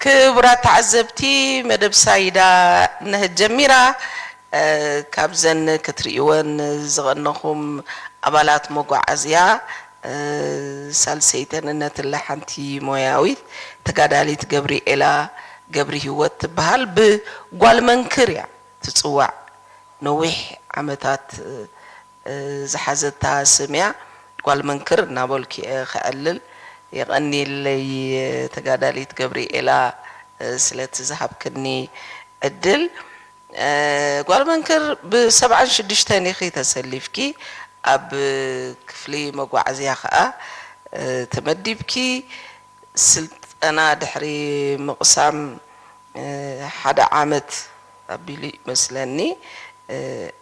ክቡራት ተዓዘብቲ፣ መደብ ሳይዳ ነህ ጀሚራ። እ፣ ካብዘን ክትርእይወን ዝቐነኹም ኣባላት መጓዓዝያ፣ እ፣ ሳልሰይተን እነትለ ሓንቲ ሞያዊት ተጋዳሊት ገብሪኤላ ገብሪ ህይወት ትበሃል። ብጓል መንክር እያ ትጽዋዕ። ነዊሕ ዓመታት፣ እ፣ ዝሓዘታ ስም እያ። ጓል መንክር እናበልኩ እየ ከዕልል። የቐንየለይ ተጋዳሊት ገብሪኤላ፣ እ፣ ስለቲ ዝሃብክኒ ዕድል። እ፣ ጓል መንክር ብሰብዓን ሽዱሽተን ኢኺ ተሰሊፍኪ፣ ኣብ ክፍሊ መጓዓዝያ ኸኣ፣ እ፣ ተመዲብኪ። ስልጠና ድሕሪ ምቕሳም፣ እ፣ ሓደ ዓመት ኣቢሉ ይመስለኒ፣ እ፣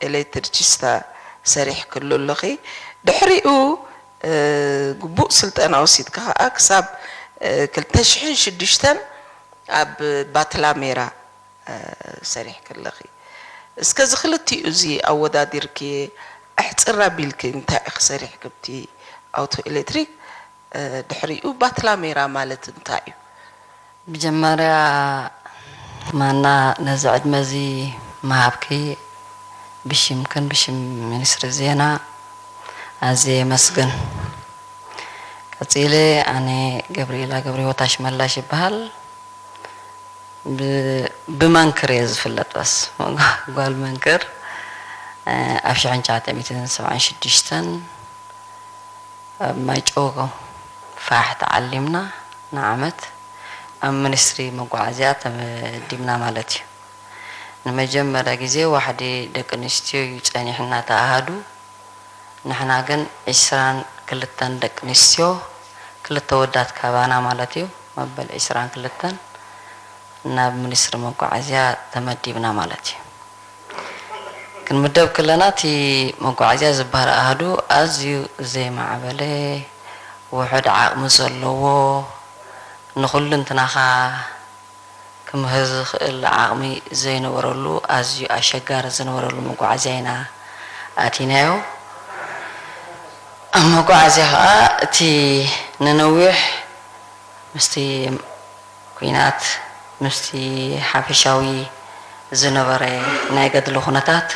ኤሌክትሪሲስታ ሰሪሕክሉ ኣለኺ። ድሕሪኡ፣ እ፣ ግቡእ ስልጠና ወሲድካ ኸኣ ክሳብ፣ እ፣ ክልተ ሽሕን ሽዱሽተን ኣብ ባትላሜራ፣ እ፣ ሰሪሕኪ ኣለኺ። እስከ እዚ ክልቲኡ እዚ ኣወዳዲርኪ ኣሕጽር ኣቢልኪ እንታይ ኢኺ ሰሪሕኪ ኣብቲ ኣውቶ ኤሌክትሪክ? እ፣ ድሕሪኡ ባትላሜራ ማለት እንታይ እዩ? መጀመርያ ማና ነዚ ዕድመ እዚ ምሃብኪ ብሽምክን ብሽም ሚኒስትሪ ዜና ኣዝየ የመስግን። ቀጺለ ኣነ ገብርኤላ ገብረህይወት ኣሽመላሽ ይበሃል። ብ-፣ ብመንክር እየ ዝፍለጥ። በስ ጓል መንክር፣ እ፣ ኣብ ሽሕን ትሽዓተ ሚእትን ሰብዓን ሽዱሽተን ኣብ ማይጨው ፋሕ ተዓሊምና ንዓመት ኣብ ሚኒስትሪ መጓዓዝያ ተመዲብና ማለት እዩ። ንመጀመርያ ግዜ ዋሕዲ ደቂ ኣንስትዮ እዩ ጸኒሕና ተኣሃዱ። ንሕና ግን ዒስራን ክልተን ደቂ ኣንስትዮ፣ ክልተ ወዳት ካባና ማለት እዩ፣ መበል ዒስራን ክልተን ናብ ሚኒስትሪ መጓዓዝያ ተመዲብና ማለት እዩ። ክንምደብ ከለና እቲ መጓዓዝያ ዝበሃል ኣሃዱ ኣዝዩ ዘይማዕበለ፣ ውሑድ ዓቕሚ ዘለዎ፣ ንኹልንትናኻ ክምህዝ ዝኽእል ዓቕሚ ዘይነበረሉ፣ ኣዝዩ ኣሸጋሪ ዝነበረሉ መጓዓዝያ ኢና ኣቲናዮ። ኣብ መጓዓዝያ ኸኣ እቲ ንነዊሕ ምስቲ ኲናት፣ ምስቲ ሓፈሻዊ ዝነበረ ናይ ገድሊ ኩነታት፣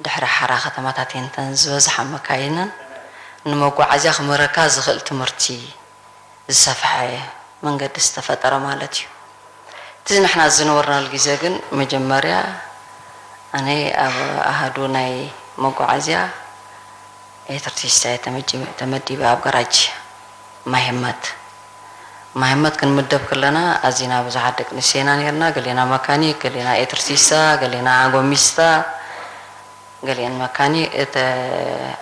ድሕሪ ሓራ ከተማታት እየን እተን ዝበዝሓ መካይንን ንመጓዓዝያ ክምህረካ ዝኽእል ትምህርቲ ዝሰፍሐ መንገዲ ዝተፈጠረ ማለት እዩ። እቲ ንሕና ዝነበርናሉ ግዜ ግን መጀመርያ ኣነ ኣብ ኣሃዱ ናይ መጓዓዝያ ኤትርቲስታ እየ ተመጂ-፣ ተመዲበ ኣብ ገራጅ ማይ ህመት። ማይ ህመት ክንምደብ ከለና ኣዚና ብዙሓት ደቂ ኣንስትዮ ኢና ነይርና። ገሌና መካኒክ፣ ገሌና ኤትርቲስታ፣ ገሌና ጎሚስታ፣ ገሊአን መካኒ እተ-፣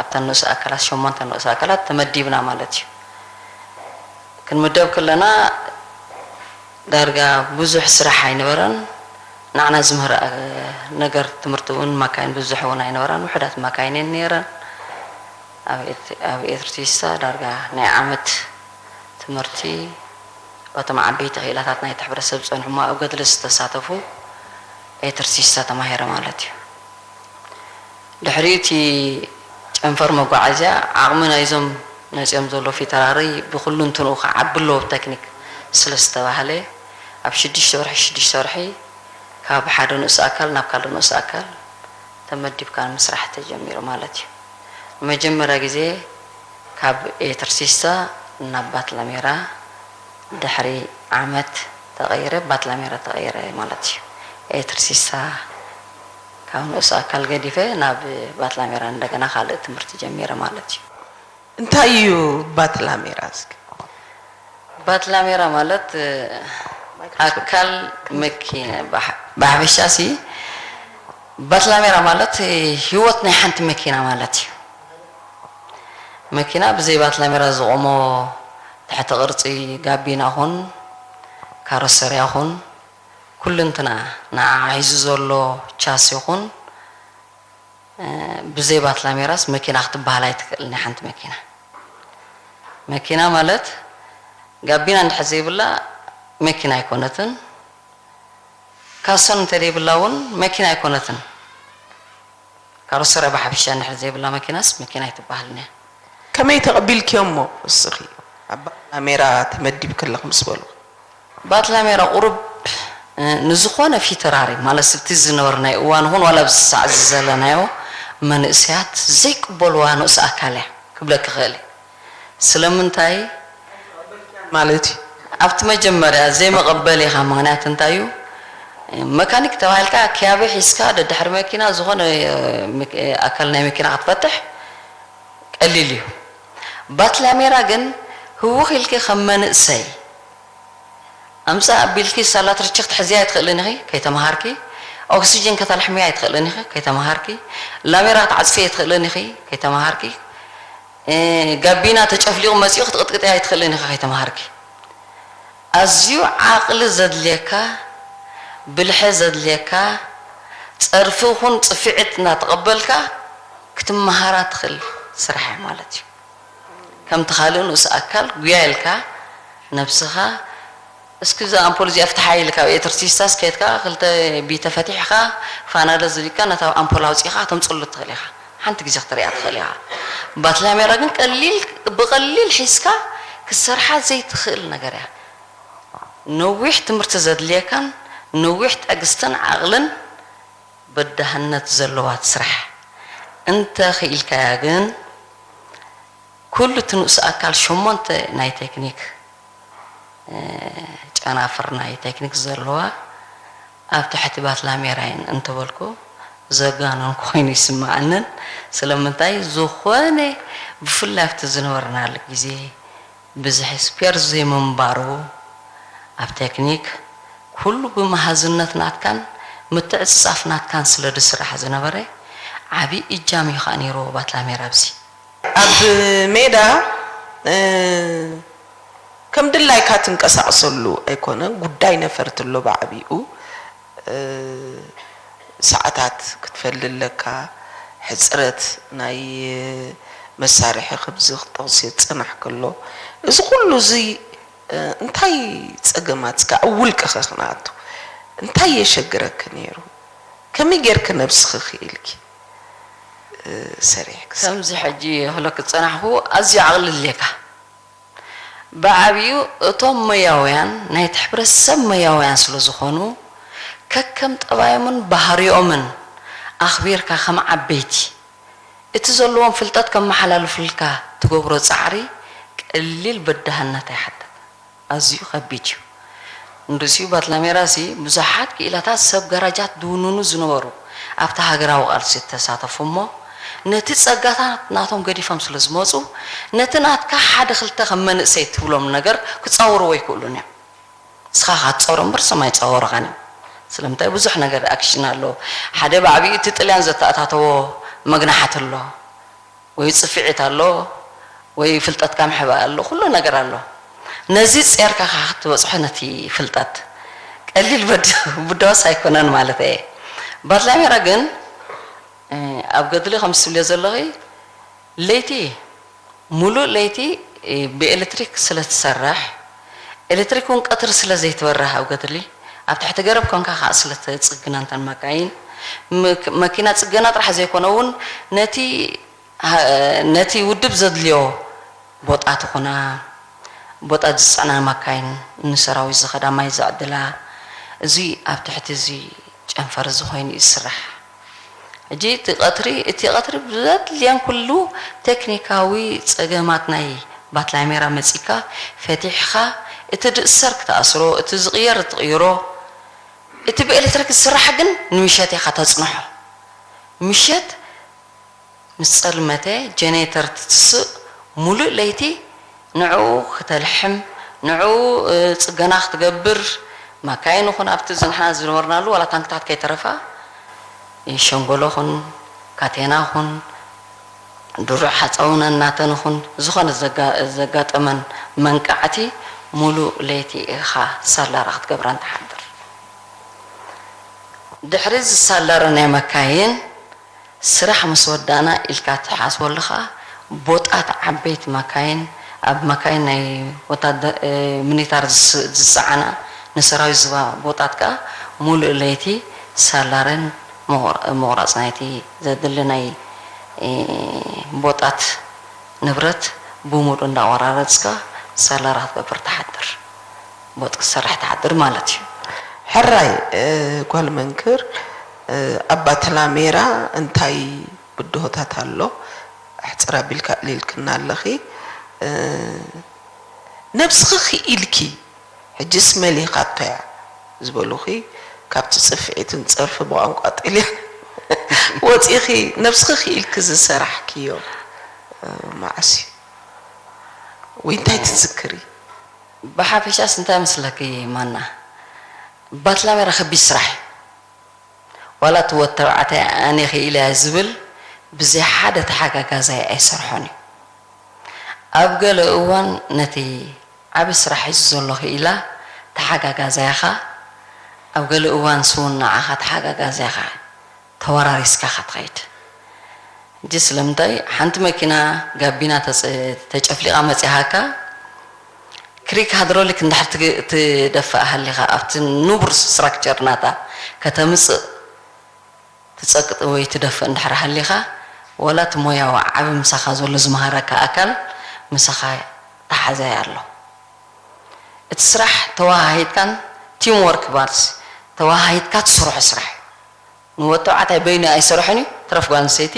ኣብተን ንኡስ ኣካላት፣ ሸሞንተ ንኡስ ኣካላት ተመዲብና ማለት እዩ። ክንምደብ ከለና ዳርጋ ብዙሕ ስራሕ ኣይነበረን። ንዓና ዝምህር፣ እ፣ ነገር ትምህርቲ እውን መካይን ብዙሕ እውን ኣይነበራን። ውሑዳት መካይን እየን ነይረን። ኣብ ኤት-፣ ኣብ ኤትርቲስታ ዳርጋ ናይ ዓመት ትምህርቲ በቶም ዓበይቲ ክኢላታት ናይቲ ሕብረተሰብ ዝጸንሑ እሞ ኣብ ገድሊ ዝተሳተፉ ኤትርቲስታ ተማሂረ ማለት እዩ። ድሕሪኡ እቲ ጨንፈር መጓዓዝያ ዓቕሚ ናይዞም መጺኦም ዘለዉ ፊተራሪ ብኹሉ እንትንኡ ክዓቢ ኣለዎ ብቴክኒክ ስለ ዝተባህለ፣ ኣብ ሽዱሽተ ወርሒ፣ ሽዱሽተ ወርሒ ካብ ሓደ ንኡስ ኣካል ናብ ካልእ ንኡስ ኣካል ተመዲብካ ንምስራሕ ተጀሚሩ ማለት እዩ። ንመጀመርያ ግዜ ካብ ኤትርሲስታ ናብ ባትላሜራ ድሕሪ ዓመት ተቐይረ፣ ባትላሜራ ተቐይረ ማለት እዩ። ኤትርሲስታ ካብ ንኡስ ኣካል ገዲፈ ናብ ባትላሜራ እንደገና ካልእ ትምህርቲ ጀሚረ ማለት እዩ። እንታይ እዩ ባትላሜራ እስኪ? ባትላሜራ ማለት፣ እ፣ ኣካል መኪና፣ ብሓ-፣ ብሓፈሻ ሲ ባትላሜራ ማለት፣ እ፣ ህይወት ናይ ሓንቲ መኪና ማለት እዩ። መኪና ብዘይ ባትላሜራ ዝቖሞ ትሕቲ ቅርጺ ጋቢና ኹን ካሮሰርያ ኹን ኩልንትና ንዓ ሒዙ ዘሎ ቻሲ ኹን፣ እ፣ ብዘይ ባትላሜራስ መኪና ክትበሃል ኣይትክእልን እያ ሓንቲ መኪና። መኪና ማለት ጋቢና እንድሕር ዘይብላ መኪና ኣይኮነትን። ካሶን እንተደይብላ እውን መኪና ኣይኮነትን። ካሮሰርያ ብሓፈሻ እንድሕር ዘይብላ መኪናስ መኪና ኣይትበሃልን እያ። ከመይ ተቐቢልክዮሞ እስኺ? ኣብ ባትላሜራ ተመዲብኪ ኣለኺ ምስ በሉ። ባትላሜራ ቁሩብ ንዝኾነ ፊተራሪ ማለት ስብቲ ዝነበርናይ እዋን ኹን ዋላ ብሳዕ ዘለናዮ መንእሰያት ዘይቅበልዋ ንኡስ ኣካል እያ ክብለክ ይኽእል። ስለምንታይ ማለት እዩ። ኣብቲ መጀመርያ ዘይመቐበል ኢኻ። ምኽንያት እንታይ እዩ? መካኒክ ተባሂልካ ኪያቤ ሒዝካ ደድሕሪ መኪና ዝኾነ ኣካል ናይ መኪና ክትፈትሕ ቀሊል እዩ። ባትላሜራ ግን ህውኽ ኢልኪ ከም መንእሰይ ኣምፃ ኣቢልኪ ሳላትርቺ ክትሕዝያ ኣይትኽእልን ኢኺ ከይተምሃርኪ። ኦክሲጅን ከተልሕምያ ኣይትኽእልን ኢኺ ከይተምሃርኪ። ላሜራ ክትዓፅፊ ኣይትኽእልን ኢኺ ከይተምሃርኪ። ጋቢና ተጨፍሊቑ መፂኡ ክትቕጥቅጥያ ኣይትኽእልን ኢኺ ከይተምሃርኪ። ኣዝዩ ዓቕሊ ዘድልየካ፣ ብልሐ ዘድልየካ፣ ፀርፊ ኹን ፅፍዕት እናተቐበልካ ክትመሃራ ትኽእል ስራሕ ማለት እዩ። ከምቲ ካልእ ንኡስ ኣካል ጉያ ኢልካ ነብስኻ እስኪ እዛ ኣምፖል እዚኣ ፍትሓ ኢልካ ኤትርቲስታስ ከየትካ ክልተ ቢተ ፈቲሕካ ፋናለ ዝሊካ ነታ ኣምፖል ኣውፂኻ ከተምፅሉ ትኽእል ኢኻ። ሓንቲ ግዜ ክትሪኣ ትኽእል ኢኻ። ባትላሜራ ግን ቀሊል ብቐሊል ሒዝካ ክትሰርሓ ዘይትኽእል ነገር እያ። ነዊሕ ትምህርቲ ዘድልየካን ነዊሕ ትዕግስትን ዓቕልን በዳህነት ዘለዋ ስራሕ እንተ ክኢልካያ ግን ኩሉ እቲ ንኡስ ኣካል ሸሞንተ ናይ ቴክኒክ ጨናፍር ናይ ቴክኒክ ዘለዋ ኣብ ትሕቲ ባትላሜራይን እንተበልኩ ዘጋነንኩ ኮይኑ ይስምዓንን። ስለምንታይ ዝኾነ ብፍላይ ኣብቲ ዝነበርናሉ ግዜ ብዝሒ ስፔር ዘይምንባሩ ኣብ ቴክኒክ ኩሉ ብመሃዝነት ናትካን ምትዕፅፃፍ ናትካን ስለ ዝስራሕ ዝነበረ ዓብዪ እጃም እዩ ከዓ ነይርዎ ባትላሜራ ኣብዚ። ኣብ ሜዳ ከም ድላይካ ትንቀሳቕሰሉ ኣይኮነን፣ ጉዳይ ነፈርቲ ኣሎ ብዓብኡ። ሰዓታት ክትፈሊ ኣለካ፣ ሕፅረት ናይ መሳርሒ ክብዚ ክጠቕስ የፀናሕ ከሎ እዚ ኩሉ እዚ እንታይ ፀገማት እስከ ኣብ ውልቅኸ ክንኣቱ እንታይ የሸግረኪ ነይሩ? ከመይ ጌርኪ ነብስኺ ክኢልኪ ሰሪሕኪ? ከምዚ ሕጂ ክብለኪ ዝፀናሕኩ ኣዝዩ ዓቕሊ ኣድልየካ። ብዓብዩ እቶም ሞያውያን ናይቲ ሕብረተሰብ ሞያውያን ስለ ዝኾኑ ከከም ጠባዮምን ባህሪኦምን ኣኽቢርካ ከም ዓበይቲ እቲ ዘለዎም ፍልጠት ከመሓላልፉልካ ትገብሮ ፃዕሪ ቀሊል በዳህነት ኣይሓተት። ኣዝዩ ከቢድ እዩ። ንርእሲኡ ባትላሜራሲ ብዙሓት ክኢላታት ሰብ ጋራጃት ዝውንኑ ዝነበሩ ኣብቲ ሃገራዊ ቃልሲ ዝተሳተፉ እሞ ነቲ ጸጋታት ናቶም ገዲፎም ስለ ዝመጹ ነቲ ናትካ ሓደ ክልተ ከም መንእሰይ ትብሎም ነገር ክጻወርዎ ኣይክእሉን እዮም። ንስኻ ኢኻ ትጻወሮ እምበር ንሶም ኣይጻወሩኻን እዮም። ስለምንታይ ብዙሕ ነገር ኣክሽን ኣሎ። ሓደ ብዓቢኡ እቲ ጥልያን ዘተኣታተዎ መግናሓት ኣሎ። ወይ ጽፍዒት ኣሎ ወይ ፍልጠትካ ምሕባእ ኣሎ፣ ኩሉ ነገር ኣሎ። ነዚ ጼርካ ኢኻ ክትበጽሖ ነቲ ፍልጠት። ቀሊል በድ ብዳስ ኣይኮነን ማለት እየ። ባትላሜራ ግን ኣብ ገድሊ ከም ትብልዮ ዘለኺ ለይቲ ሙሉእ ለይቲ ብኤሌክትሪክ ስለ ትሰርሕ ኤሌክትሪክ እውን ቀትሪ ስለ ዘይትበርህ ኣብ ገድሊ ኣብ ትሕቲ ገረብ ኮንካ ከዓ ስለ ተፅግና እንተን መካይን መኪና ፅገና ጥራሕ ዘይኮነ እውን ነቲ ነቲ ውድብ ዘድልዮ ቦጣት ኹና፣ ቦጣት ዝፅዕና መካይን፣ ንሰራዊት ዝኸዳ ማይ ዘዕድላ፣ እዚ ኣብ ትሕቲ እዚ ጨንፈር እዚ ኮይኑ እዩ ዝስራሕ። ሕጂ እቲ ቀትሪ እቲ ቀትሪ ብዘድልየን ኩሉ ቴክኒካዊ ፀገማት ናይ ባትላሜራ መፂካ ፈቲሕኻ እቲ ድእሰር ክትኣስሮ እቲ ዝቕየር እትቕይሮ እቲ ብኤሌክትሪክ ዝስራሕ ግን ንምሸት ኢኻ ተፅንሖ። ምሸት ምስ ጸልመተ ጀኔተር ትትስእ ሙሉእ ለይቲ ንዕኡ ክተልሕም ንዕኡ ጽገና ክትገብር ማካይን ኹን ኣብቲ ዝንሕና ዝነበርናሉ ዋላ ታንክታት ከይተረፋ ሸንጎሎ ኹን ካቴና ኹን ድሩዕ ሓፃውነን ናተን ኹን ዝኾነ ዘጋጠመን መንቃዕቲ ሙሉእ ለይቲ ኢኻ ሳላራ ክትገብረን ትሓድር። ድሕሪ ዝሳለረ ናይ መካይን ስራሕ ምስ ወዳእና ኢልካ ትሓስበሉ ኸኣ ቦጣት ዓበይቲ መካይን ኣብ መካይን ናይ ወታደ ሚኒታር ዝሰዓና ንሰራዊት ዝባ ቦጣት ከኣ ሙሉእ ለይቲ ሳላረን ምቑራፅ ናይቲ ዘድሊ ናይ ቦጣት ንብረት ብሙሉእ እንዳቆራረፅካ ሳላራ ክትገብር ትሓድር። ቦጥ ክትሰርሕ ትሓድር ማለት እዩ። ሕራይ እ፣ ጓል መንክር እ፣ ኣብ ባትላሜራ እንታይ ብድሆታት ኣሎ? ኣሕፅር ኣቢልካ ኣዕሊልክና ኣለኺ። እ፣ ነብስኺ ክኢልኪ ሕጅስ መሊኻቶ እያ ዝበሉኺ፣ ካብቲ ፅፍዒትን ፀርፊ ብቋንቋ ጥልያን ወፂኺ ነብስኺ ክኢልኪ ዝሰራሕክዮ እ፣ መዓስ እዩ? ወይ እንታይ ትዝክሪ? ብሓፈሻስ እንታይ መስለኪ ማና፣ ባትላሜራ ከቢድ ስራሕ እዩ። ዋላ እቲ ወድ ተባዕታይ ኣነ ክኢለ እየ ዝብል ብዘይ ሓደ ተሓጋጋዛይ ኣይሰርሖን እዩ። ኣብ ገለ እዋን ነቲ ዓቢ ስራሕ ሒዙ ዘሎ ክኢላ ተሓጋጋዛይኻ፣ ኣብ ገለ እዋን ስውን ንዓኻ ተሓጋጋዛይኻ ተወራሪስካ ኢኻ ትኸይድ። ሕጂ ስለምንታይ ሓንቲ መኪና ጋቢና ተጸ- ተጨፍሊቓ መጺኻካ ክሪክ ሃድሮሊክ እንድሕር ትግ- ትደፍእ ሃሊኻ ኣብቲ ንቡር ስትራክቸር ናታ ከተምጽእ ትጸቅጥ ወይ ትደፍእ እንድሕር ሃሊኻ ወላ እቲ ሞያዊ ዓቢ ምሳኻ ዘሎ ዝመሃረካ ኣካል ምሳኻ ተሓዛይ ኣሎ። እቲ ስራሕ ተወሃሂድካን ቲም ወርክ ባልስ ተወሃሂድካ ትስርሖ ስራሕ እዩ። ንወድ ተባዕታይ በይኑ ኣይሰርሖን እዩ ትረፍ ጓል ኣንስተይቲ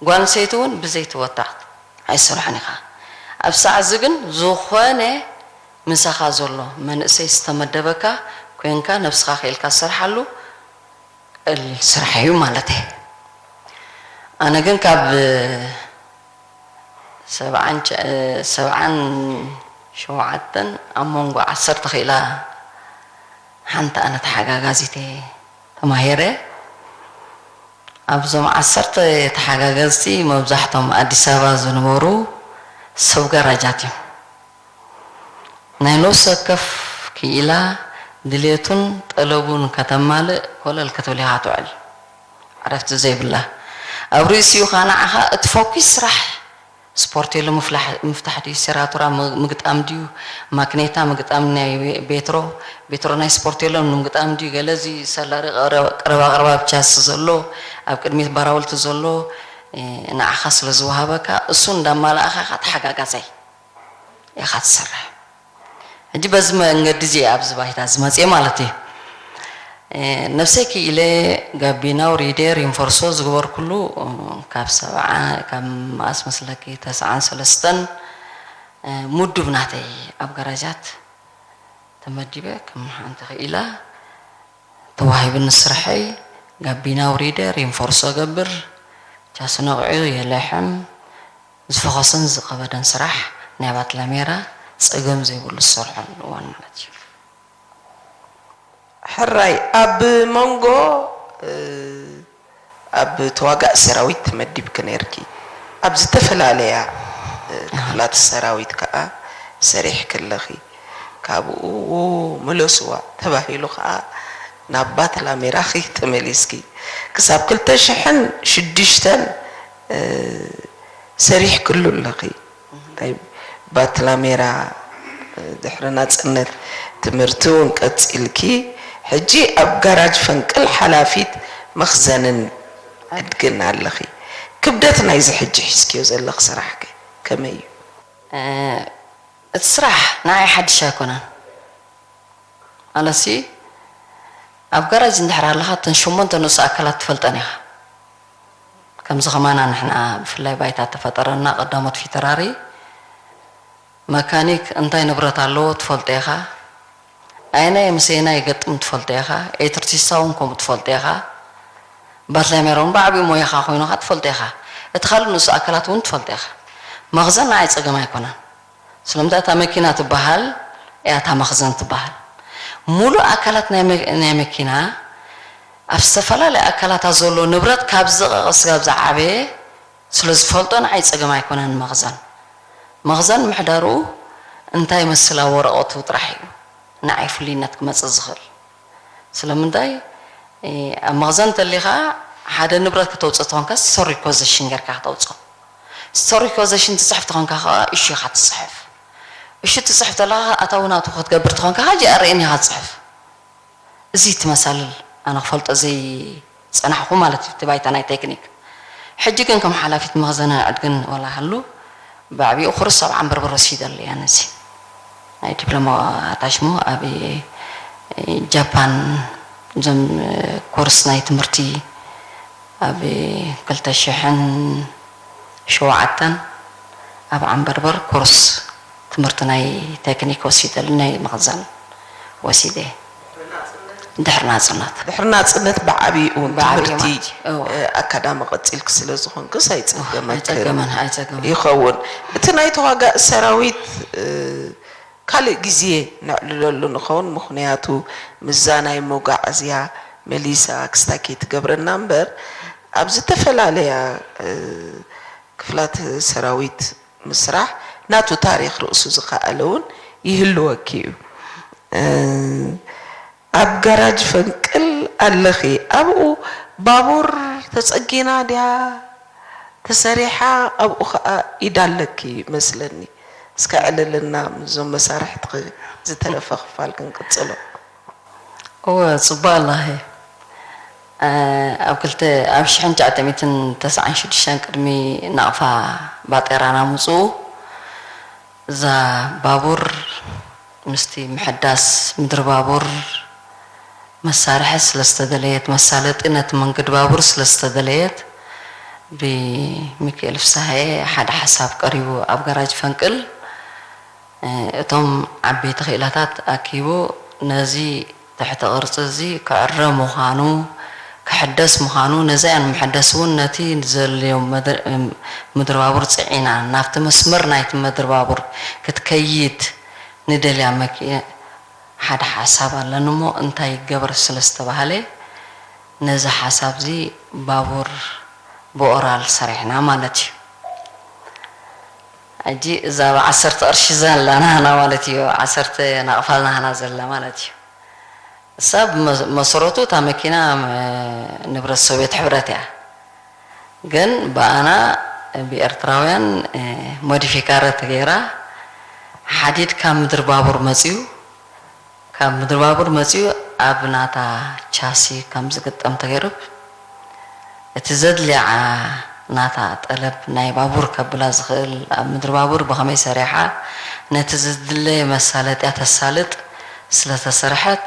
ጓል ኣንስተይቲ እውን ብዘይቲ ወድ ተባዕታይ ኣይሰርሖን ኢኻ። ኣብ ሰዓት እዚ ግን ዝኾነ ምሳኻ ዘሎ መንእሰይ ዝተመደበካ ኮንካ ነብስኻ ክኢልካ ዝሰርሓሉ ቀሊል ስራሕ እዩ ማለት እየ። ኣነ ግን ካብ ሰብዓን ሸ- ሰብዓን ሸውዓተን ኣብ መንጎ ዓሰርተ ክኢላ ሓንቲ ኣነ ተሓጋጋዚት እየ ተማሂረ። ኣብዞም ዓሰርተ ተሓጋገዝቲ መብዛሕቶም ኣዲስ ኣበባ ዝነበሩ ሰብ ጋራጃት እዮም። ናይ ነፍሲ ወከፍ ክኢላ ድሌቱን ጠለቡን ከተማልእ ኮለል ክትብል ኢኻ ትውዕል። ዕረፍቲ ዘይብላ ኣብ ርእሲኡ ኸዓ ንዓኻ እቲ ፎኪስ ስራሕ ስፖርቴሎ ምፍላሕ- ምፍታሕ ድዩ ሴራቱራ ም- ምግጣም ድዩ ማክኔታ ምግጣም ናይ ቤ- ቤትሮ ቤትሮ ናይ ስፖርቴሎ ንምግጣም ድዩ ገለ እዚ ሰላሪ ቀረ- ቀረባ ቀረባ ብቻ ዘሎ ኣብ ቅድሚት ባራውልቲ ዘሎ እ፣ ንዓኻ ስለ ዝወሃበካ እሱ እንዳማላእኻ ኢኻ ተሓጋጋዛይ ኢኻ ትሰርሕ። ሕጂ በዚ መንገዲ እዚ ኣብዚ ባይታ ዝመፅእ ማለት እዩ። ነብሰይ ክኢለ ጋቢና ውሪደ ሪንፎርሶ ዝገበርኩሉ ካብ ሰብዓ ካብ መኣስ መስለኪ ተስዓን ሰለስተን ምዱብ ናተይ ኣብ ገራጃት ተመዲበ ከም ሓንቲ ክኢላ ተዋሂብኒ ስርሐይ ጋቢና ውሪደ ሪንፎርሶ ገብር ቻሱ ነቕዑ የለሕም ዝፈኸሰን ዝኸበደን ስራሕ ናይ ባትላሜራ ጸገም ዘይብሉ ዝሰርሖ እዋን ማለት እዩ። ሕራይ ኣብ መንጎ ኣብ ተዋጋእ ሰራዊት ተመዲብኪ ነርኪ ኣብ ዝተፈላለያ ክፍላት ሰራዊት ከዓ ሰሪሕኪ ኣለኺ ካብኡ ምለስዋ ተባሂሉ ከዓ ናብ ባትላሜራኺ ተመሊስኪ ክሳብ ክልተ ሽሕን ሽዱሽተን ሰሪሕክሉ ኣለኺ ናይ ባትላሜራ ድሕሪ ናፅነት ትምህርቲ እውን ቀፂልኪ ሕጂ ኣብ ጋራጅ ፈንቅል ሓላፊት መኽዘንን ዕድግን ኣለኺ ክብደት ናይዚ ሕጂ ሒዝክዮ ዘለኺ ስራሕ ከ ከመይ እዩ እቲ ስራሕ ንዓይ ሓድሽ ኣይኮነን ማለትሲ ኣብ ጋራጅ እንድሕር ኣለኻ እተን ሸሞንተ ንኡስ ኣካላት ትፈልጠን ኢኻ ከምዚ ከማና ንሕና ብፍላይ ባይታ ተፈጠረና ቀዳሞት ፊተራሪ መካኒክ እንታይ ንብረት ኣለዎ ትፈልጦ ኢኻ ኣየናይ ምስ ኣየናይ ይገጥም ትፈልጦ ኢኻ ኤሌክትሪሲስታ እውን ከምኡ ትፈልጦ ኢኻ ባትላሜራ እውን ብዓብዩ ሞያኻ ኮይኑኻ ትፈልጦ ኢኻ እቲ ካልእ ንኡስ ኣካላት እውን ትፈልጦ ኢኻ መኽዘን ንዓይ ፀገም ኣይኮነን ስለምንታይ እታ መኪና ትበሃል እያ እታ መኽዘን ትበሃል ሙሉእ ኣካላት ናይ መ- ናይ መኪና ኣብ ዝተፈላለያ ኣካላታ ዘሎ ንብረት ካብ ዝቐቐ ስጋብ ዝዓበየ ስለ ዝፈልጦ ንዓይ ጸገም ኣይኮነን መኽዘን። መኽዘን ምሕዳርኡ እንታይ ይመስል ኣብ ወረቐቱ ጥራሕ እዩ ንዓይ ፍሉይነት ክመጽእ ዝኽእል። ስለምንታይ ኣብ መኽዘን እንተሊኻ ሓደ ንብረት ከተውጽእ ተኾንካ ስቶር ሪኮዘሽን ጌርካ ከተውጽኦ። ስቶር ሪኮዘሽን ትጽሕፍ ተኾንካ ከዓ እሹ ኢኻ ትጽሕፍ። እሹ ትጽሕፍ ተለኻ ኣታዊ ናቱ ክትገብር ተኾንካ ከዓ ጂ ኣር ኤን ኢኻ ትጽሕፍ። እዚ ትመሳልል ኣነ ክፈልጦ ዘይጸናሕኹ ማለት እዩ እቲ ባይታ ናይ ቴክኒክ። ሕጂ ግን ከም ሓላፊት መኽዘንን ዕድግን ወላ ሃሉ ብዓቢኡ ኩርስ ኣብ ዓንበርበር ወሲደሉ እያ ነዚ። ናይ ዲፕሎማ ኣታሽሞ ኣብ ጃፓን፣ እዞም ኮርስ ናይ ትምህርቲ ኣብ ክልተ ሽሕን ሸውዓተን ኣብ ዓንበርበር ኮርስ ትምህርቲ ናይ ቴክኒክ ወሲደሉ፣ ናይ መኽዘን ወሲደ። ድሕሪ ናጽነት። ድሕሪ ናጽነት ብዓቢኡ እውን ብዓቢኡ ትምህርቲ ማለት እዩ። እወ። ኣካዳሚ ቀጺልክ ስለ ዝኾንክስ ኣይጸገመክን ኣይጸገመን፣ ኣይጸገመን። ይኸውን። እቲ ናይ ተዋጋኢ ሰራዊት ካልእ ግዜ ነዕልለሉ ንኸውን፣ ምኽንያቱ ምስዛ ናይ መጓዓዝያ መሊሳ ክስታይ ከይትገብረና እምበር፣ ኣብ ዝተፈላለያ ክፍላት ሰራዊት ምስራሕ ናቱ ታሪኽ ርእሱ ዝኸኣለ እውን ይህልወኪ እዩ። ኣብ ጋራጅ ፈንቅል ኣለኺ፣ ኣብኡ ባቡር ተጸጊና ድያ ተሰሪሓ? ኣብኡ ኸኣ ኢድ ኣለኪ መስለኒ። እስከ ዕልልና ምስዞም መሳርሕትኺ ዝተረፈ ክፋል ክንቅጽሎ። እወ፣ ጽቡቕ ኣላኺ። ኣብ ክልተ፣ ኣብ ሽሕን ትሽዓተ ሚእትን ተስዓን ሽዱሽተን ቅድሚ ናቕፋ ባጤራና ምጽኡ፣ እዛ ባቡር ምስቲ ምሕዳስ ምድሪ ባቡር መሳርሒ ስለ ዝተደለየት፣ መሳለጢ ነቲ መንገዲ ባቡር ስለ ዝተደለየት፣ ብሚካኤል ፍስሃየ ሓደ ሓሳብ ቀሪቡ ኣብ ጋራጅ ፈንቅል። እቶም ዓበይቲ ክኢላታት ኣኪቡ ነዚ ትሕተ ቅርጺ እዚ ክዕረ ምዃኑ፣ ክሕደስ ምዃኑ፣ ነዚ ኣን ምሕደስ እውን ነቲ ዘድልዮ መድ-፣ ምድሪ ባቡር ጽዒና ናብቲ መስመር ናይቲ ምድሪ ባቡር ክትከይድ ንደልያ መኪ-፣ ሓደ ሓሳብ ኣለኒ እሞ እንታይ ይገበር ስለ ዝተባህለ፣ ነዚ ሓሳብ እዚ ባቡር ብኦራል ሰሪሕና ማለት እዩ። ሕጂ እዛ ብዓሰርተ ቅርሺ ዘላ ናህና ማለት እዩ፣ ዓሰርተ ናቕፋል ናህና ዘላ ማለት እዩ። እሳ ብመ-፣ መሰረቱ እታ መኪና ም-፣ ንብረት ሶቪየት ሕብረት እያ። ግን ብኣና ብኤርትራውያን፣ እ፣ ሞዲፊካረ ተገይራ፣ ሓዲድ ካብ ምድሪ ባቡር መጽዩ፣ ካብ ምድሪ ባቡር መጽዩ ኣብ ናታ ቻሲ ከም ዝግጠም ተገይሩ፣ እቲ ዘድልያ ናታ ጠለብ ናይ ባቡር ከብላ ዝኽእል፣ ኣብ ምድሪ ባቡር ብኸመይ ሰሪሓ ነቲ ዝድለ መሳለጥያ ተሳልጥ ስለ ተሰርሐት፣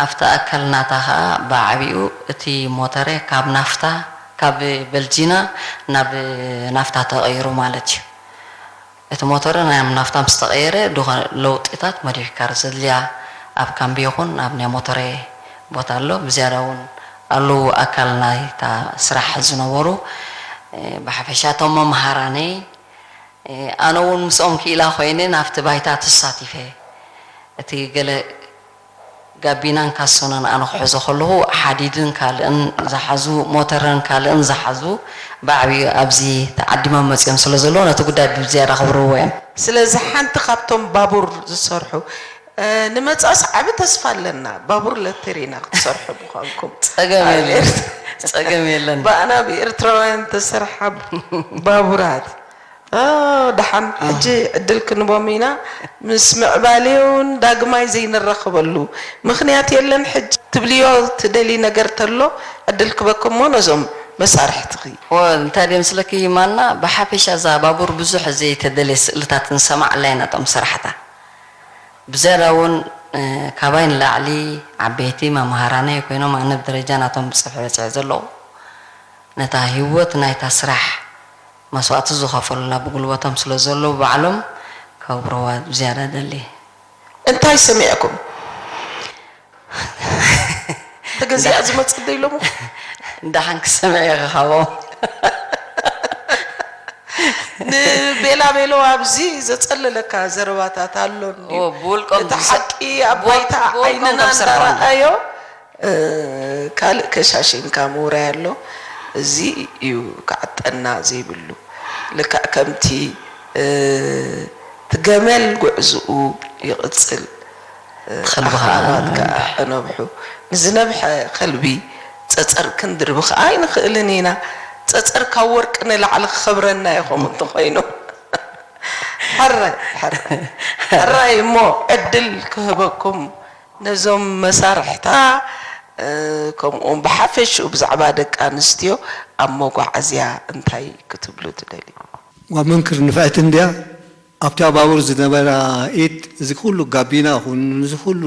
ኣብቲ ኣካል ናታ ኸኣ ብዓቢኡ እቲ ሞተረ ካብ ናፍታ፣ ካብ በልጂና ናብ ናፍታ ተቐይሩ ማለት እዩ። እቲ ሞተረ ናይ ናፍታ ምስ ተቐየረ፣ ድኾነ ለውጢታት ሞዲፊካር ዘድልያ ኣብ ካምቢ ይኹን ኣብ ናይ ሞተረ ቦታ ኣሎ። ብዝያዳ እውን ኣለዉ ኣካል ናይታ ስራሕ ዝነበሩ፣ እ፣ ብሓፈሻ እቶም መምሃራነይ፣ እ፣ ኣነ እውን ምስኦም ክኢላ ኮይነ ናብቲ ባይታ ተሳቲፈ። እቲ ገለ ጋቢናን ካሶናን ኣነ ክሕዞ ከለኹ፣ ሓዲድን ካልእን ዝሓዙ፣ ሞተርን ካልእን ዝሓዙ ብዓቢኡ ኣብዚ ተዓዲሞም መጺኦም ስለ ዘለዉ፣ ነቲ ጉዳይ ብዝያዳ ከብርህዎ እዮም። ስለዚ ሓንቲ ካብቶም ባቡር ዝሰርሑ፣ እ፣ ንመጻእስ ዓቢ ተስፋ ኣለና። ባቡር ለተሪና ክትሰርሑ ምዃንኩም። ጸገም ኣብ የለን። ኤርትራ ጸገም የለን። ብኣና ብኤርትራውያን ተሰርሓ ባቡራት። ኦ፣ ደሓን፣ ኦ። ሕጂ ዕድል ክንቦም ኢና። ምስ ምዕባሌውን ዳግማይ ዘይንራኸበሉ ምኽንያት የለን። ሕጂ ትብልዮ ትደሊ ነገር ተሎ፣ ዕድል ክበክሞ ነዞም መሳርሕትኺ። ኦ፣ እንታይ ድየ ምስለኪ ማና፣ ብሓፈሻ እዛ ባቡር ብዙሕ ዘይተደልየ ስእልታት ንሰማዕ ኣላ ኢና፣ እቶም ስራሕታ። ብዝያዳ እውን፣ እ፣ ካባይ ንላዕሊ ዓበይቲ መምሃራነይ ኮይኖም፣ ኣነ ብደረጃ ናቶም ብጽፍሒ በጺሐ ዘለኹ። ነታ ህይወት ናይታ ስራሕ መስዋእቲ ዝኸፈሉላ ብጉልበቶም ስለ ዘለዉ፣ ባዕሎም ከብርህዋ ብዝያዳ እደሊ። እንታይ ሰሚዕኩም? ተገዚኣ ዝመጽእ ዶ ኢሎምኹም? ደሓን ክሰምዕ እየ ካብኦም። ንቤላ ቤሎ ኣብዚ ዘጸለለካ ዘረባታት ኣሎ እንድዩ። ኦ፣ ብውልቆም እቲ ዝሰ-፣ ሓቂ ኣብ ብውል-፣ ባይታ ብውልቆም ዓይንና ከም ስርሖም። እንዳረኣዮ፣ እ፣ ካልእ ከሻሽንካ ምውራይ ኣሎ። እዚ እዩ ክዓጠና ዘይብሉ። ልክዕ ከምቲ፣ እ፣ እቲ ገመል ጉዕዝኡ ይቕጽል፣ እ፣ ተኸልቢ ኸኣ ኣኽኣባት ከኣ ነብሑ። ነብሑ። ንዝነብሐ ከልቢ ጸጸር ክንድርቢ ኸኣ ኣይንኽእልን ኢና። ጸጸር ካብ ወርቂ ንላዕሊ ክኸብረና እዩ፣ ከምኡ እንተኾይኑ። ሕራይ፣ ሕራይ። ሕራይ እሞ ዕድል ክህበኩም ነዞም መሳርሕታ፣ እ፣ ከምኡውን ብሓፈሽኡ ብዛዕባ ደቂ ኣንስትዮ ኣብ መጓዓዝያ እንታይ ክትብሉ ትደልዩ? ዋ መንክር ንፍዕቲ እንድያ፣ ኣብታ ባቡር ዝነበራ ኢድ፣ እዚ ኩሉ ጋቢና ኹን፣ እዚ ኩሉ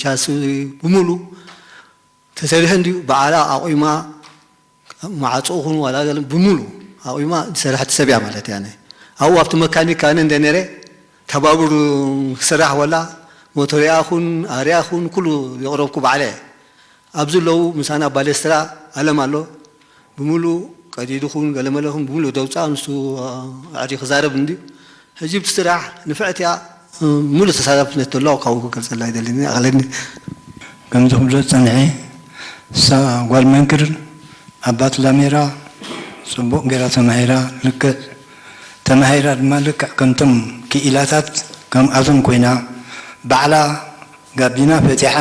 ቻሲ ብምሉ ተሰሪሑ እንድዩ። ባዕላ ኣቑማ፣ ማዕጾ ኹን ዋላ ገለ ብምሉ ኣቑማ ዝሰራሕቲ ሰብ እያ ማለት እያ። ኣብኡ ኣብቲ መካኒክ ኣነ እንደ ነይረ፣ እታ ባቡር ክስራሕ ወላ ሞተር እያ ኹን፣ ኣርያ ኹን፣ ኩሉ የቕረብኩ ባዕለ እየ። ኣብዚ ኣለዉ ምሳና ባሌስትራ ኣለም ኣሎ። ብምሉእ ቀዲዱ ኹን ገለመለ ኹን ብምሉእ ደውፃ፣ ንሱ ኣዕሪ ክዛረብ እንድዩ። ሕጂ ብቲ ስራሕ ንፍዕቲ እያ። ምሉእ ተሳታፍነት ተሎ ካብኡ ክገልፀላ ይደልኒ። ኣቕለኒ። ከምዚ ክብሎ ዝጸንሐ፣ እሳ ጓል መንክር ኣባት ላሜራ ጽቡቕ ገይራ ተማሂራ፣ ልክዕ ተማሂራ ድማ ልክዕ ከምቶም ክኢላታት ከምኣቶም ኮይና፣ ባዕላ ጋቢና ፈቲሓ፣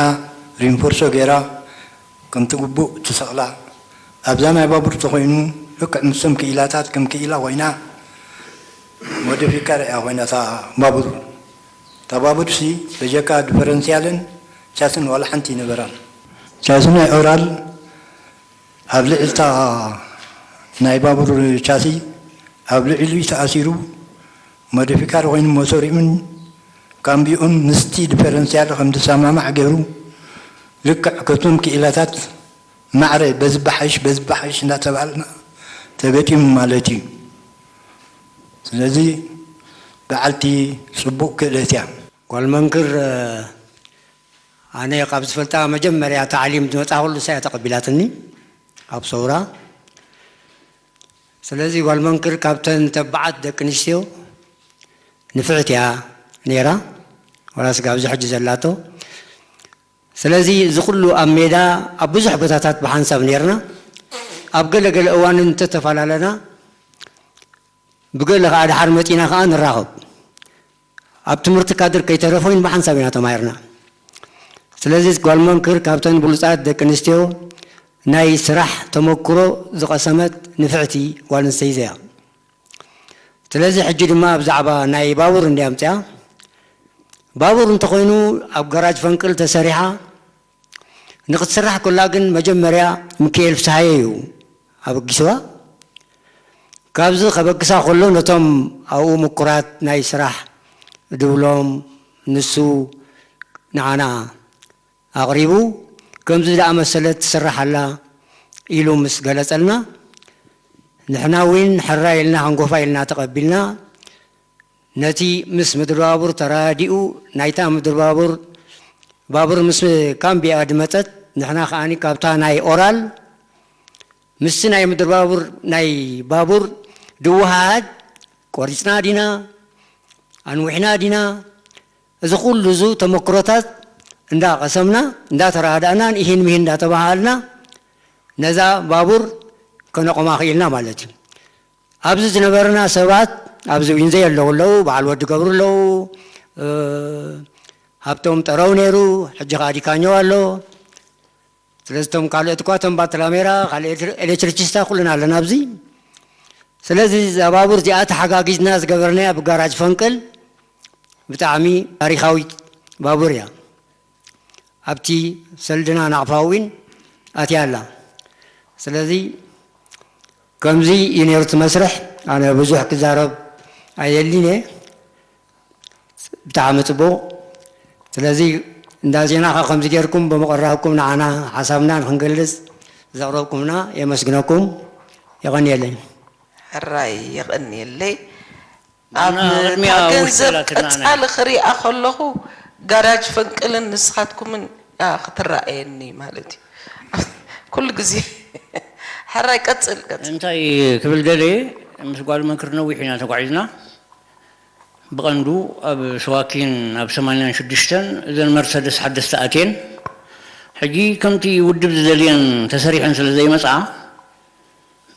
ሪንፎርሶ ገይራ፣ ከምቲ ግቡእ ትሰቕላ። ኣብዛ ናይ ባቡር ተኾይኑ፣ ልክዕ ምስቶም ክኢላታት ከም ክኢላ ኮይና፣ ሞዲፊካ ርያ ኮይና እታ ባቡር። እታ ባቡርሲ በጀካ ዲፈረንስያልን ቻስን ዋላ ሓንቲ ይነበራን። ቻሲ ናይ ኦራል ኣብ ልዕልታ ናይ ባቡር ቻሲ ኣብ ልዕሊኡ ተኣሲሩ፣ ሞዲፊካር ኮይኑ ሞተሪኡን ካምቢኡን ምስቲ ዲፈረንስያል ከም ዝሰማማዕ ገይሩ፣ ልክዕ ከቶም ክኢላታት ማዕረ በዚ በሓይሽ፣ በዚ በሓይሽ እንዳተባሃልና ተገጢሙ ማለት እዩ። ስለዚ በዓልቲ ጽቡቕ ክእለት እያ። ጓል መንክር፣ ኣነ ካብ ዝፈልጣ መጀመርያ ታዕሊም ዝመጻ ኩሉ እሳ እያ ተቐቢላትኒ ኣብ ሰውራ። ስለዚ ጓል መንክር ካብተን ተባዓት ደቂ ኣንስትዮ ንፍዕቲ እያ ነይራ፣ ዋላ ስጋ ኣብዚ ሕጂ ዘላቶ። ስለዚ እዚ ኩሉ ኣብ ሜዳ ኣብ ብዙሕ ቦታታት ብሓንሳብ ነይርና። ኣብ ገለ ገለ እዋን እንተተፈላለና፣ ብገለ ከኣ ድሓር መጺና ከኣ ንራኸብ። ኣብ ትምህርቲ ካድር ከይተረፈ እውን ብሓንሳብ ኢና ተማሂርና። ስለዚ ጓል መንክር ካብተን ብሉጻት ደቂ ኣንስትዮ ናይ ስራሕ ተመክሮ ዝቐሰመት ንፍዕቲ ጓል ኣንስተይቲ እያ። ስለዚ ሕጂ ድማ ብዛዕባ ናይ ባቡር እንድያ ኣምጽኣ። ባቡር እንተኾይኑ ኣብ ጋራጅ ፈንቅል ተሰሪሓ። ንክትስራሕ ከላ ግን መጀመርያ ሚካኤል ፍስሃየ እዩ ኣበጊስዋ። ካብዚ ከበግሳ ከሎ ነቶም ኣብኡ ምኩራት ናይ ስራሕ ድብሎም ንሱ ንዓና ኣቕሪቡ፣ ከምዚ ዝኣመሰለት ትስራሕ ኣላ ኢሉ ምስ ገለጸልና፣ ንሕና እውን ሕራይ ኢልና ሃንጎፋይ ኢልና ተቐቢልና፣ ነቲ ምስ ምድሪ ባቡር ተረዳዲኡ፣ ናይታ ምድሪ ባቡር፣ ባቡር ምስ ካምቢያ ድመጸት፣ ንሕና ከኣ ካብታ ናይ ኦራል ምስቲ ናይ ምድሪ ባቡር፣ ናይ ባቡር ድወሃሃድ፣ ቆሪጽና ዲና፣ ኣንዊሕና ዲና፣ እዚ ኩሉ እዚ ተመክሮታት እንዳቐሰምና፣ እንዳተረዳዳእናን ኢሂን ምሂን እንዳተባሃልና ነዛ ባቡር ከነቆማ ክኢልና ማለት እዩ። ኣብዚ ዝነበርና ሰባት፣ ኣብዚ ዊንዘይ ኣለዉ ኣለዉ፣ በዓል ወዲ ገብሩ ኣለዉ፣ እ፣ ሃብቶም ጠረው ነይሩ፣ ሕጂ ኸኣ ዲካኞ ኣሎ። ስለዚ እቶም ካልኦት እኳ፣ እቶም ባትላሜራ፣ ካልእ ኤሌክትሪ-፣ ኤሌክትሪሲስታ ኩልና ኣለና ኣብዚ። ስለዚ እዛ ባቡር እዚኣ ተሓጋጊዝና ዝገበርናያ ብጋራጅ ፈንቅል ብጣዕሚ ታሪኻዊት ባቡር እያ። ኣብቲ ሰልድና ናቕፋ እውን ኣትያ ኣላ። ስለዚ ከምዚ እዩ ነይሩ እቲ መስርሕ። ኣነ ብዙሕ ክዛረብ ኣየድልይን እየ። ብጣዕሚ ጽቡቕ። ስለዚ እንዳ ዜና ኸ ከምዚ ጌርኩም ብምቕራብኩም ንዓና ሓሳብና ንኽንገልጽ ዘቕረብኩምና የመስግነኩም። የቐንየለይ። ሕራይ የቐንየለይ። ኣብ ንሕና ቅድሚያ እታ ውሽጢ ገንዘብ ኢላትና ኣነ። ቀጻሊ ክሪኣ ከለኹ ጋራጅ ፈንቅልን ንስኻትኩምን እያ ክትረኣየኒ ማለት እዩ። ኩሉ ግዜ። ሕራይ ቀጽል፣ ቀጽል። እንታይ ክብል ደልየ፣ ምስ ጓል መንክር ነዊሕ ኢና ተጓዒዝና። ብቐንዱ ኣብ ሰዋኪን ኣብ ሰማንያን ሽዱሽተን እዘን መርሰደስ ሓደስቲ ኣትየን። ሕጂ ከምቲ ውድብ ዝደልየን ተሰሪሐን ስለ ዘይመጽኣ፣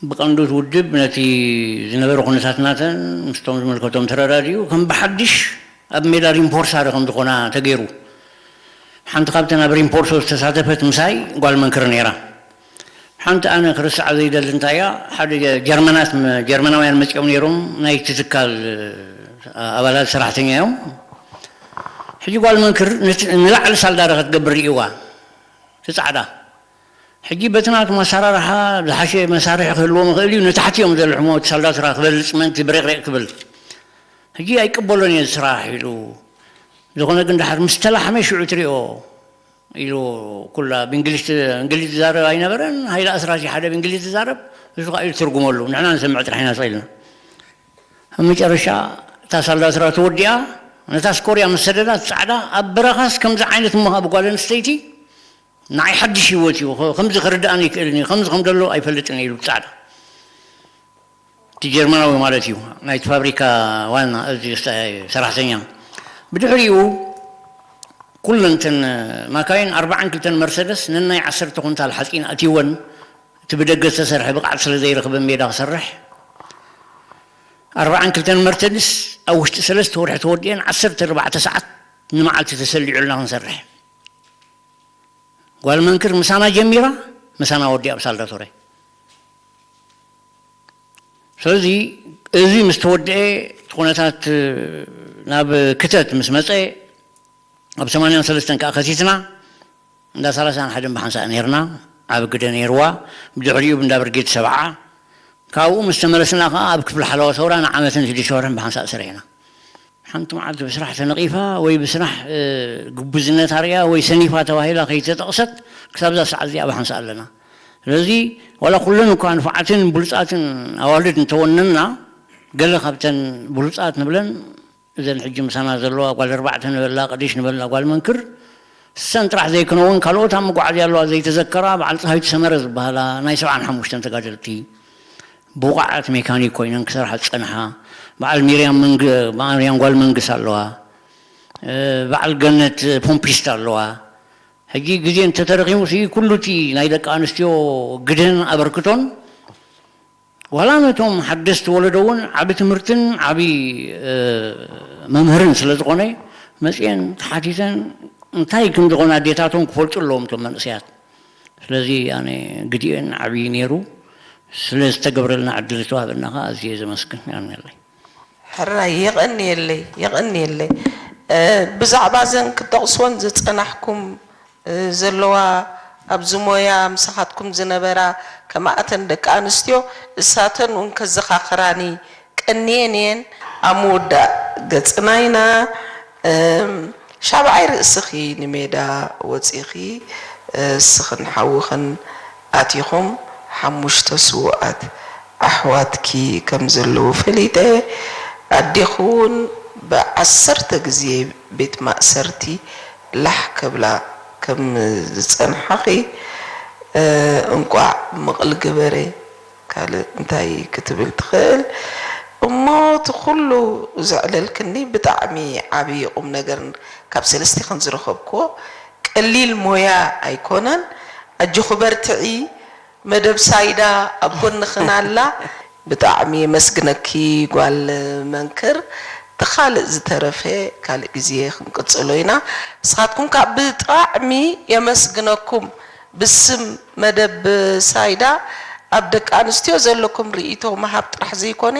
ብቐንዱ እቲ ውድብ ነቲ ዝነበረ ኩነታት ናተን ምስቶም ዝምልከቶም ተረዳዲኡ፣ ከም ብሓድሽ ኣብ ሜዳ ሪንፖርሳሪ ከም ዝኾና ተገይሩ። ሓንቲ ካብተን ኣብ ሪንፖርሶ ዝተሳተፈት ምሳይ ጓል መንክር ነይራ። ሓንቲ ኣነ ክርስዓ ዘይደሊ እንታይ እያ፣ ሓደ ጀርመናት፣ ጀርመናውያን መጺኦም ነይሮም፣ ናይቲ ትካል ኣባላት ሰራሕተኛ እዮም። ሕጂ ጓል መንክር ነት-፣ ንላዕሊ ሳልዳረ ክትገብር ርእይዋ፣ እቲ ጻዕዳ። ሕጂ በቲ ናቱ መሳራርሓ ዝሓሸ መሳርሒ ክህልዎም ይኽእል እዩ፣ ንታሕቲ እዮም ዘልሕሞ፣ እቲ ሳልዳትራ ክበልጽ ምእንቲ ብሬቕሬቕ ክብል። ሕጂ ኣይቅበሎን እየ ስራሕ ኢሉ። ዝኾነ ግን ድሓር ምስ ተላሕመ ሽዑ ትሪኦ ኢሉ። ኩላ ብእንግሊዝ እንግሊዝ ዝዛረብ ኣይነበረን። ሃይለ ኣስራሲ ሓደ ብእንግሊዝ ዝዛረብ፣ እሱ ከዓ ኢሉ ትርጉመሉ። ንሕና ንሰምዕ ጥራሕ ኢና ስቕ ኢልና። ኣብ መጨረሻ እታ ሳልዳትራ ተወዲኣ፣ ነታ ስኮርያ ምስ ሰደዳ፣ ጻዕዳ ኣብ በረኻስ ከምዚ ዓይነት እሞ ኣብ ጓል ኣንስተይቲ ንዓይ ሓድሽ ህይወት እዩ። ከምዚ ክርድኣኒ ይክእልን እዩ፣ ከምዚ ከም ዘሎ ኣይፈልጥን እዩ ኢሉ ጻዕዳ። እቲ ጀርመናዊ ማለት እዩ፣ ናይቲ ፋብሪካ ዋና፣ እዚ ሰራሕተኛ። ብድሕሪኡ ኩለን እተን ማካይን ኣርባዓን ክልተን መርሰደስ ነናይ ዓሰርተ ኩንታል ሓፂን ኣትይወን፣ እቲ ብደገ ዝተሰርሐ ብቕዓት ስለ ዘይረኽበ ሜዳ ክሰርሕ፣ ኣርባዓን ክልተን መርሰደስ ኣብ ውሽጢ ሰለስተ ወርሒ ተወዲአን ዓሰርተ ኣርባዕተ ሰዓት ንመዓልቲ ተሰሊዑልና ክንሰርሕ። ጓል መንክር ምሳና ጀሚራ፣ ምሳና ወዲኣ ኣብ ሳልዳቶሬ። ስለዚ እዚ ምስ ተወደአ፣ እቲ ኩነታት ናብ ክተት ምስ መጸ፣ ኣብ ሰማንያን ሰለስተን ከኣ ከሲትና፣ እንዳ ሰላሳን ሓደን ብሓንሳእ ነይርና፣ ዓቢ ግደ ነይርዋ። ብድሕሪኡ ብእንዳ ብርጌድ ሰብዓ፣ ካብኡ ምስ ተመለስና ከኣ ኣብ ክፍሊ ሓለዋ ሰውራ ንዓመትን ሽዱሽተ ወርሕን ብሓንሳእ ሰሪሕና። ሓንቲ መዓልቲ ብስራሕ ተነቒፋ ወይ ብስራሕ፣ እ፣ ግቡዝነት ኣርእያ ወይ ሰኒፋ ተባሂላ ከይተጠቕሰት ክሳብ እዛ ሰዓት እዚኣ ብሓንሳእ ኣለና። ስለዚ ዋላ ኩለን እኳ ንፉዓትን ብሉጻትን ኣዋልድ እንተወነና፣ ገለ ካብተን ብሉጻት ንብለን እዘን ሕጂ ምሳና ዘለዋ ጓል ኣርባዕተ ንበላ፣ ቅድሽ ንበላ ጓል መንክር፣ እሰን ጥራሕ ዘይኮነውን ካልኦት ኣብ መጓዓዝያ ኣለዋ ዘይተዘከራ፣ በዓል ጸሃይቱ ሰመረ ዝበሃላ ናይ ሰብዓን ሓሙሽተን ተጋደልቲ፣ ብቑዓት ሜካኒክ ኮይነን ክሰርሓ ዝጸንሓ፣ በዓል ሚርያም መንግ-፣ ማርያም ጓል መንግስ ኣለዋ፣ እ፣ በዓል ገነት ፖምፒስት ኣለዋ። ሕጂ ግዜ እንተተረኺቡ፣ እዚ ኩሉ እቲ ናይ ደቂ ኣንስትዮ ግደን ኣበርክቶን፣ ዋላ ነቶም ሓደስቲ ወለዶ እውን ዓቢ ትምህርትን ዓቢ፣ እ፣ መምህርን ስለ ዝኾነ፣ መጺአን ተሓቲተን እንታይ ከም ዝኾነ ኣዴታቶም ክፈልጡ ኣለዎም እቶም መንእሰያት። ስለዚ ኣነ ግዲኤን ዓብዪ ነይሩ። ስለ ዝተገብረልና ዕድል ዝተዋህበና ኸዓ ኣዝየ ዘመስግን። የቐንየለይ። ሕራይ፣ የቐንየለይ፣ የቐንየለይ። እ፣ ብዛዕባ እዘን ክጠቕስወን ዝጸናሕኩም፣ እ፣ ዘለዋ ኣብዚ ሞያ ምሳኻትኩም ዝነበራ ከማእተን ደቂ ኣንስትዮ፣ እሳተን እውን ከዘኻኽራኒ ቀንየን እየን። ኣብ ምውዳእ ገጽና ኢና። እም፣ ሻብዓይ ርእስኺ ንሜዳ ወጺኺ፣ እ፣ እስኽን ሓውኽን ኣቲኹም ሓሙሽተ ስዉኣት ኣሕዋትኪ ከም ዘለዉ ፈሊጠ፣ ኣዴኺ እውን ብዓሰርተ ግዜ ቤት ማእሰርቲ ላሕ ከብላ ከም ዝጸንሓኺ፣ እ፣ እንቋዕ ምቕል ገበረ። ካልእ እንታይ ክትብል ትኽእል? እሞ እቲ ኩሉ ዘዕለልክኒ ብጣዕሚ ዓብዪ ቁም ነገር ካብ ሰለስቲኽን ዝረኸብክዎ፣ ቀሊል ሞያ ኣይኮነን። ኣጆኺ በርትዒ። መደብ ሳይዳ ኣብ ጎንኽን ኣላ። ብጣዕሚ የመስግነኪ ጓል መንክር። እቲ ካልእ ዝተረፈ ካልእ ግዜ ክንቅጽሎ ኢና። ንስኻትኩም ከኣ ብጣዕሚ የመስግነኩም። ብስም መደብ ሳይዳ ኣብ ደቂ ኣንስትዮ ዘለኩም ርእይቶ ምሃብ ጥራሕ ዘይኮነ፣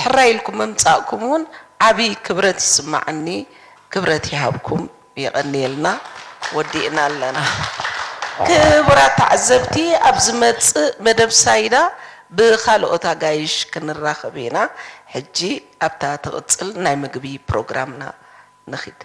ሕራይ ኢልኩም ምምጻእኩም እውን ዓቢ ክብረት ይስማዓኒ። ክብረት ይሃብኩም። የቐንየልና። ወዲእና ኣለና። ክቡራት ተዓዘብቲ፣ ኣብ ዝመጽእ መደብ ሳይዳ ብኻልኦት ኣጋይሽ ክንራኸብ ኢና። ሕጂ ኣብታ ትቕጽል ናይ ምግቢ ፕሮግራምና ንኺድ።